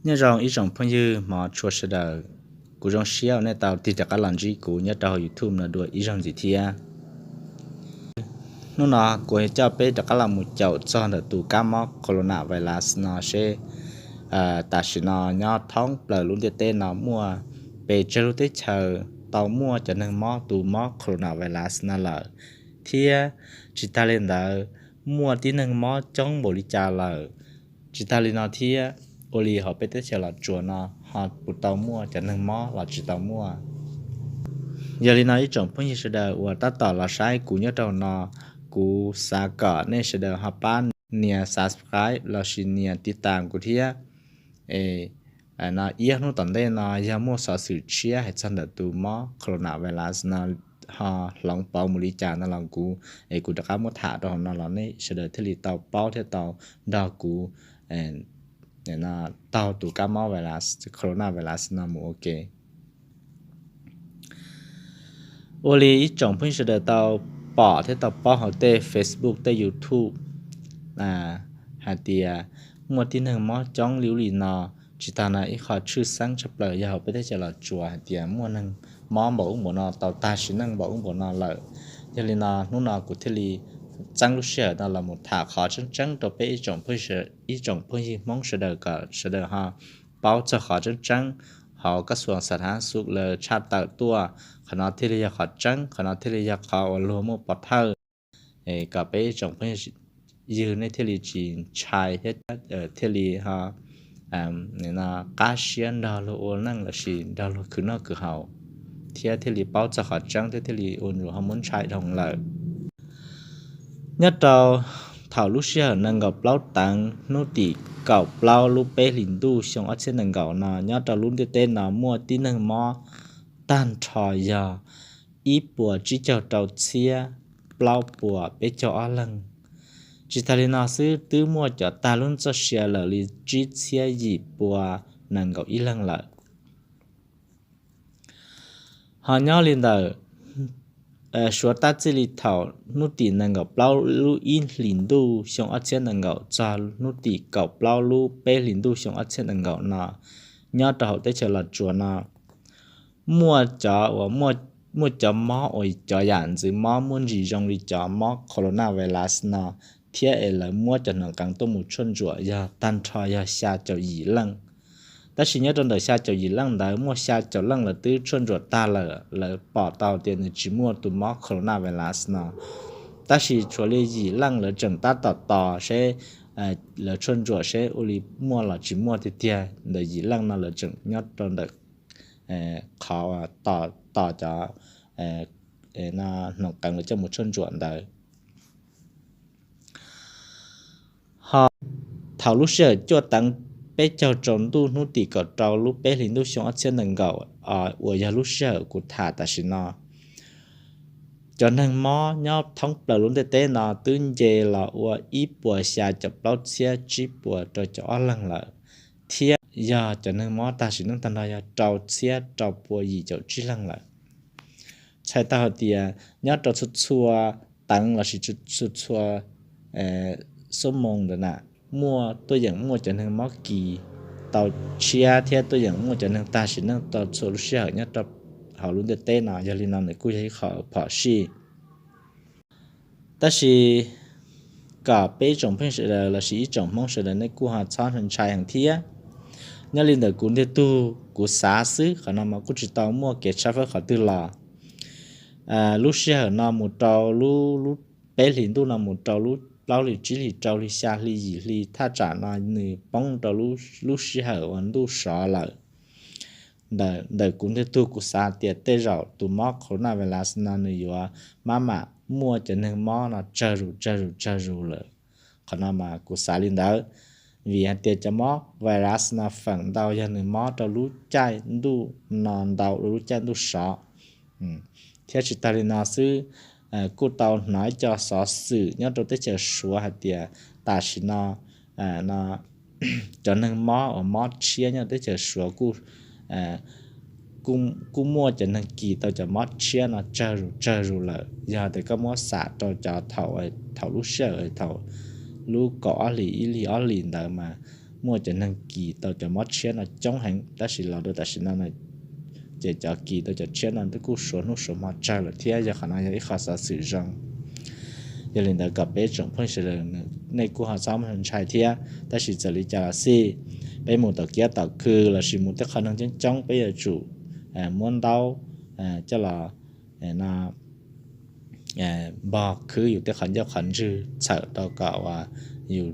Nyob zoo ib tsoom phooj ywg hmov tshua sawv daws, kuv zoo siab uas nej tau tig rov qab los ntsib kuv nyob rau hauv YouTube no dua ib zaug ntxiv thiab. Hnub no kuv coj peb rov qab los mus caum txog ntawm tus kab mob corona virus no seb tam sim no nyob thoob plaws lub ntiaj teb no muaj pes tsawg lub teb chaws tau muaj cov neeg mob tus mob corona virus no lawm, thiab tsis tas li ntawd muaj tib neeg mob coob npaum li cas lawm. Tsis tas li no thiab, ua li hauv peb teb chaws Los Tsuas no ho puas tau muaj cov neeg mob los tsis tau muaj. Yog li no ib tsoom phooj ywg sawv daws uas tab tom los saib kuv nyob rau no, kuv xav kom nej sawv daws ho pab nias subscribe lossis nias tiv tas kuv thiab. Iab hnub tom ntej no yog muaj xov xwm tshiab hais txog ntawm tus mob corona virus no ho hloov pauv mus li cas no los kuv es kuv rov qab muab tham rau hauv no los nej sawv daws thiaj li tau paub thiab tau nrog kuv taug tus kab mob corona virus no mus ua ke. Ua li ib tsoom phooj ywg sawv daws tau pom thiab tau paub hauv tej Facebook tej YouTube hais tias muaj tib neeg mob coob li ub li no. Tsis tas no ib qho tshwj xeeb tshaj plaws yog hauv peb teb chaws Los Tsuas hais tias muaj neeg mob npaum ub npaum no tau tag sim neej npaum ub npaum no lawm. Yog li no hnub no kuv thiaj li txeeb lub sij hawm no los mus tham qhov tseeb tseeb rau peb ib tsoom phooj ywg Hmoob sawv daws kom sawv daws ho paub txog qhov tseeb tseeb hauv kab xuas xas thav xu lawv tshaj tawm tuaj. Qhov no thiaj li yog qhov tseeb, qhov no thiaj li yog qhov uas luag muaj pov thawj kom peb ib tsoom phooj ywg nej thiaj li tsis ntshai thiab thiaj li ho qab siab nrog luag ua neej lossis nrog luag khwv noj khwv haus, thiab thiaj li paub txog qhov tseeb thiab thiaj li ua ntsuas ho muab ntshai dhau lawm. Nyob rau thaum lub sij hawm nees nkaum plaub teev hnub tim kaum plaub lub peb hlis ntuj xyoo ob txhiab nees nkaum no nyob rau lub ntiaj teb no muaj tib neeg mob tag nrho yog ib puas tsib caug rau txhiab plaub puas peb caug ob leeg. Tsis tas li no xwb twb muaj cov tag lub txoj sia lawm li tsib txhiab yim pua nees nkaum ib leeg lawm. Ho nyob li ntawm suav tab txij li thaum hnub tim nees nkaum plaub lub ib hlis ntuj xyoo ob txhiab nees nkaum txog hnub tim kaum plaub lub peb hlis ntuj xyoo ob txhiab nees nkaum no nyob rau hauv teb chaws Los Tsuas no muaj cov uas muaj cov mob uas cov yam ntxwv mob muaj ntsis zoo li cov mob corona virus no thiab es lawv muab cov hnoos qees tuaj mus tshuaj ntsuam yog tag nrho yog xya caum yim leej. Tab sis nyob rau ntawm xya caum yim leej ntawd muaj xya caum leej lawv twb tshuaj ntsuam tag lawm, lawv pom tau tias nws tsis muaj tus mob corona virus no. Tab sis tshuav li yim leej lawv tseem tab tom tos seb lawv tshuaj ntsuam seb ua li muaj los tsis muaj tiag tiag. Ntawm yim leej no lawv tseem nyob rau ntawm qhov tos cov hnoos qees lawv coj mus tshuaj ntsuam ntawd. Ho thaum lub sij hawm cuaj teev peb caug tsaus ntuj hnub tim kaum rau lub peb hlis ntuj xyoo ob txhiab nees nkaum uas yog lub sij hawm kuv tham tam sim no, cov neeg mob nyob thoob plaws lub ntiaj teb no twb nce los ua ib puas xya caum plaub txhiab tsib puas rau caum ob leeg lawm, thiab yog cov neeg mob tag sim neej tag nrho yog rau txhiab rau pua yim caum tsib leeg lawm. Txhais tau hais tias nyob rau txhua txhua teev lossis txhua txhua xuab moos ntawd na, muaj tuaj yeem muaj cov neeg mob kis tau tshiab thiab tuaj yeem muaj cov neeg tag sim neej tau txhua lub sij hawm nyob rau hauv lub ntiaj teb no. Yog li no nws kuj yog ib qho phom sij. Tab sis kom peb ib tsoom phooj ywg sawv daws lossis ib tsoom Hmoob sawv daws nej kuj ho txhob ntshai heev thiab. Nyob li ntawm kuv ntiag tug kuv xav xwb, qhov no mas kuj tsis tau muaj kev tshawb fawb qhov twg los. Lub sij hawm no mus rau lub, peb hlis ntuj no mus rau lub plaub hlis tsib hlis rau hli xya hli yim hli thaj tsam no nws poob rau lub sij hawm uas ntuj sov lawm. Ntawm kuv ntiag tug kuv xav tias tej zaum tus mob corona virus no nws yuav maj mam muaj cov neeg mob no tsawg zus tsawg zus tsawg zus lawm. Qhov no mas kuv xav li ntawd, vim hais tias cov mob virus no feem ntau yog nws mob rau lub caij ntuj no ntau dua lub caij ntuj sov. Thiab tsis tas li no xwb, kuj tau hnov ib co xov xwm nyob rau teb chaws Suav hais tias tam sim no cov neeg mob uas mob tshiab nyob teb chaws Suav kuj muaj cov neeg kis tau cov mob tshiab no tsawg zus tsawg zus lawm. Yog tias koj muab xam rau cov thaum, thaum lub sij hawm thaum lub kaum ob hlis ib hlis ob hlis ntawd mas muaj cov neeg kis tau cov mob tshiab no coob heev, tab sis los rau tam sim no ces cov kis tau cov tshiab no twb kuj suav hnub suav hmo tsawg lawm thiab, yog qhov no yog ib qho xov xwm zoo. Yog li ntawd kom peb tsoom phooj ywg sawv daws nej kuj ho txhob ntshai thiab, tab sis txawm li cas los xij, peb mus tom kiab tom khw lossis mus tej qhov neeg coob coob peb yuav tsum muab ntaub coj los npog khwb yus tej qhov ncauj qhov ntswg txhawm rau kom uas yus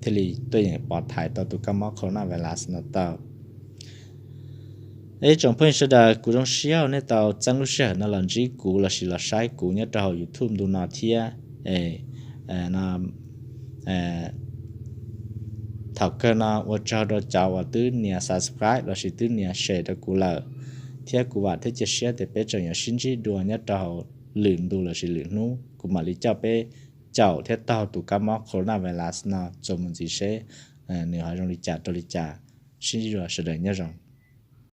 thiaj li tuaj yeem pov thaiv tau tus kab mob corona virus no tau. Ib tsoom phooj ywg sawv daws, kuv zoo siab uas nej tau txeeb lub sij hawm no los ntsib kuv lossis los saib kuv nyob rau hauv YouTube ntu no thiab. Thaum kawg no ua tsaug rau cov uas twb nias subscribe lossis twb nias share rau kuv lawm, thiab kuv vam thiab cia siab tias peb tseem yuav sib ntsib dua nyob rau hauv lwm ntu lossis lwm hnub, kuv mam li coj peb caum thiab taug tus kab mob corona virus no txuas mus ntxiv seb nws ho zoo li cas rau li cas. Sib ntsib dua, sawv daws nyob zoo.